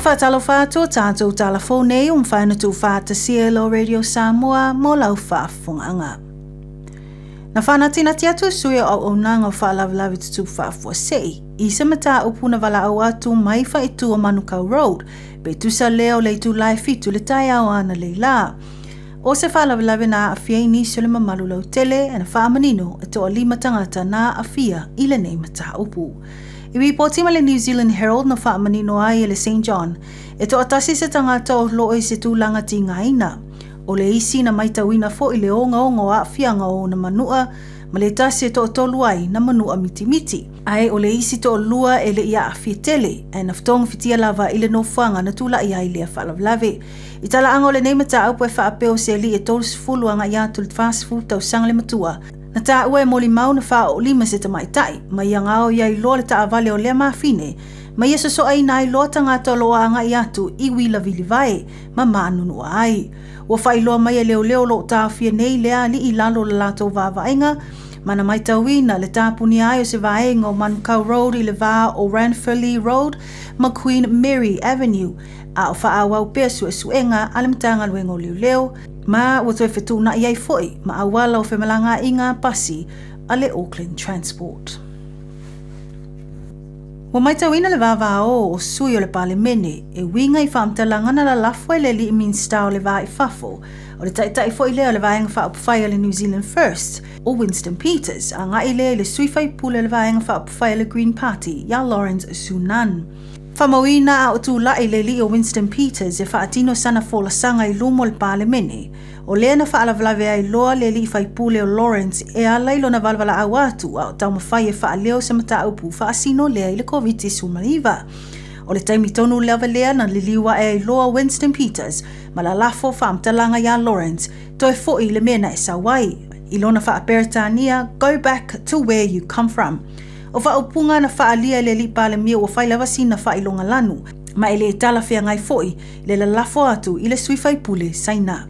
faatalofa atu o tātou tala fou nei o mawhai ona tuufaatasia e lo Radio Samoa mo lau faafofogaaga. Na whānatinati atu sui o auaunaga o faalavelave tutupu faafuasei i se mataupu na valaau atu mai faaitu o Manukau Road pe tusa lea o le itula e 7 le taeao analeila lā. O se faalavelave na aafia ai nisi o le mamalu lautele na faamanino e toalima tagata na aafia i lenei mataupu. I ripoti mai le New Zealand Herald na faamanino ai e le St John e toatasi se tagata o loo i se tulaga tigaina. O le isi na maitauina foi le ogaoga o aafiaga o ona manua ma le tasi e toatolu ai na manua mitimiti. Ae o le isi toalua e le i aafia tele, ae na togafitia lava i le nofoaga na tulai ai lea faalavelave. I talaaga o lenei mataupu e faapea o se alii e 30 agai atu i le 40 tausaga le matua, na taua e molimau na faaoolima se tamaitai, ma ia gaoi ai loa le taavale o lea mafine, ma ia sosoaina ai loa tagata o lo o agai atu i uila vilivae ma manunua ai. Ua faailoa mai e leoleo o lo o taofia nei lea alii i lalo o le latou vaavaaiga, ma na matauina le tapunia ai o se vaega o Manukau Road i le va o Ranfurly Road ma Queen Mary Avenue, a o faaauau pea suesuega a le Matagaluega o Leoleo, ma ua toe fetuunai ai foi ma auala o femalagaaiga a pasi a le Auckland Transport. Ua matauina le vavao o sui o le Palemene e uiga i faamatalaga na lalafo e le alii Minisita o le Va i Fafo, o le taitai foi lea o le Vaega Faaupufai a le New Zealand First, o Winston Peters, agai lea i le sui faipule o le Vaega Faaupufai a le Green Party iā Lawrence Zunan. Faamauina a o tulai le alii o Winston Peters e faatino sana folasaga i luma o le Palemene, o lea na faalavelave ai loa le alii faipule o Lawrence e ala i lona valevalaau atu a o taumafai e faaleo se mataupu faasino lea i le Koviti-19. O le taimi tonu lava lea na liliu ae ai loa Winston Peters ma lalafo faamatalaga iā Lawrence toe foi i le mea na e sau ai, i lona faa-Peretania, Go back to where you come from. O faaupuga na faaalia e le alii Palemia ua fai lava sina faailoga lanu, ma e le talafeagai foi le lalafo atu i le sui faipule Saina.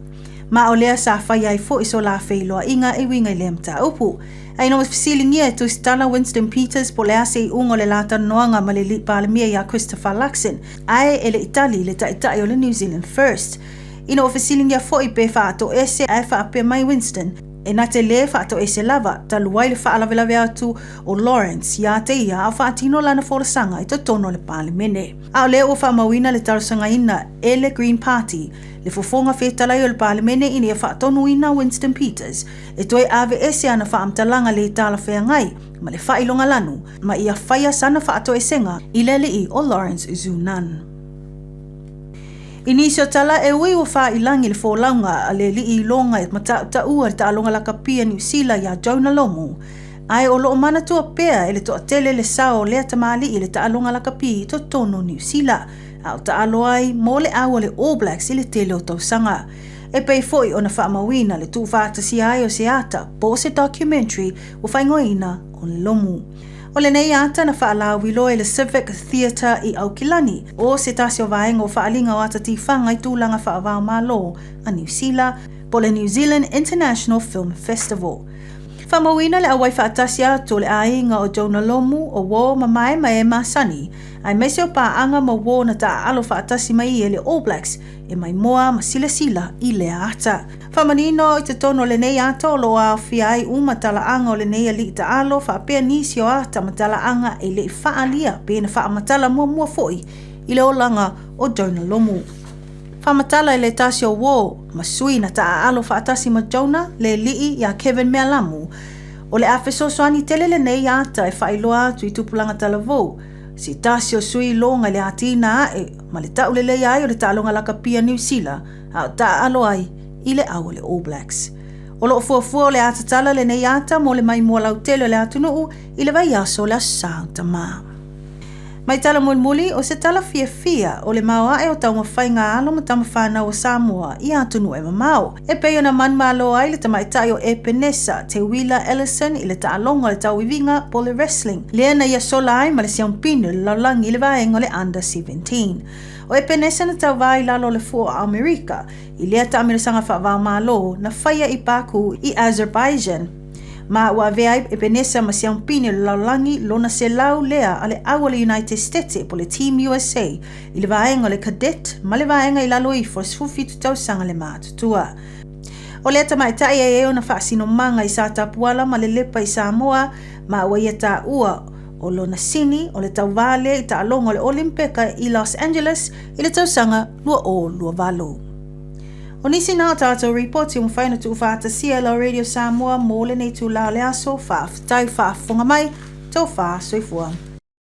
Ma o lea sa faia ai foi so la feiloaiga e uiga i lea mataupu. Ae ina ua fesiligia e Tusitala Winston Peters po o le a se iuga o le la talanoaga ma le alii Palemia iā Christopher Luxon, ae e le i tali le taitai o le New Zealand First. Ina ua fesiligia foi pe faatoese ae faapea mai Winston, e na te lē faatoese lava, talu ai le faalavelave atu o Lawrence iā te ia a o faatino lana folasaga i totonu o le Palemene. A o lea ua faamauina le talosagaina e le Green Party le fofoga fetalai o le Palemene ina ia faatonuina Winston Peters e toe aveese ana faamatalaga lē talafeagai ma le faailoga lanu ma ia faia sana faatoesega i le alii o Lawrence Zunan. I nisi o tala e ui ua faailagi le folauga a le alii iloga e matautaua le taaloga lakapi a Niu Sila iā Jonah Lomu, ae o lo o manatua pea e le toatele le sao o lea tamalii i le taaloga lakapi i totonu o Niu Sila, a o taalo ai mo le au a le All Blacks i le tele o tausaga. E pei foi ona faamauina le tuufaatasia ai o se ata po o se documentary ua faaigoaina o Lomu. O lenei ata na faalauiloa i le Civic Theatre i Aukilani, o se tasi o vaega o faaaliga o ata tifaga i tulaga faava-o-Malo a Niu Sila, po o le New Zealand International Film Festival. Faamauina le auai faatasi atu o le aiga o Jonah Lomu, o uō ma mae ma e masani, aemaise o paaga ma uō na taaalo faatasi mai e le All Blacks e maimoa ma silasila i lea ata. Faamanino i totonu o lenei ata o lo o aofia ai uma talaaga o lenei alii taalo faapea nisi o ata ma talaaga e le i faaalia pe na faamatala muamua foi i le olaga o Jonah Lomu. Faamatala i le tasi o uō ma sui na taaalo faatasi ma Jonah le alii iā Kevin Mealamu, o le a fesoasoani tele lenei ata e faailoa atu i tupulaga talavou se tasi o sui iloga i le atina ae ma le tauleleia ai o le taaloga lakapi a Niu Sila a o taaalo ai i le au a le All Blacks. O lo o fuafua o le a tatala lenei ata mo le maimoa lautele o le atunuu i le vaiaso o le Aso Sa o Tamā. Mai tala mulimuli, o se tala fiafia o le maoae o taumafaiga a alo ma tamafanau o Samoa i atunuu e mamao. E pei ona manumalo ai le tamaitai o Epenesa, Teuila Ellison i le taaloga o le tauiviga po o le wrestling, lea na ia sola ai ma le siampini o le lalolagi i le vaega o le Under 17. O Epenesa na tauvā i lalo o le fua o Amerika i lea taamilosaga faava-o-Malo na faia i Baku i Azerbaijan. Ma ua avea ai Epenesa ma siampine o le lalolagi lona 100 lea a le au o le United Stete po o le Team USA i le vaega o le Cadet ma le vaega i lalo ifo o le 17 tausaga le matutua. O lea tamaitai e i ai ona faasinomaga i Satapuala ma Lelepa i Samoa ma ua ia taua o lona sini o le tauva lea i taaloga o le Olimpeka i Los Angeles i le tausaga 2028. O nisi na o tatou ripoti ua mafai ona tuufaatasia e lau Radio Samoa mo lenei itula o le aso. Faafetai faafofoga mai, tofa soifua.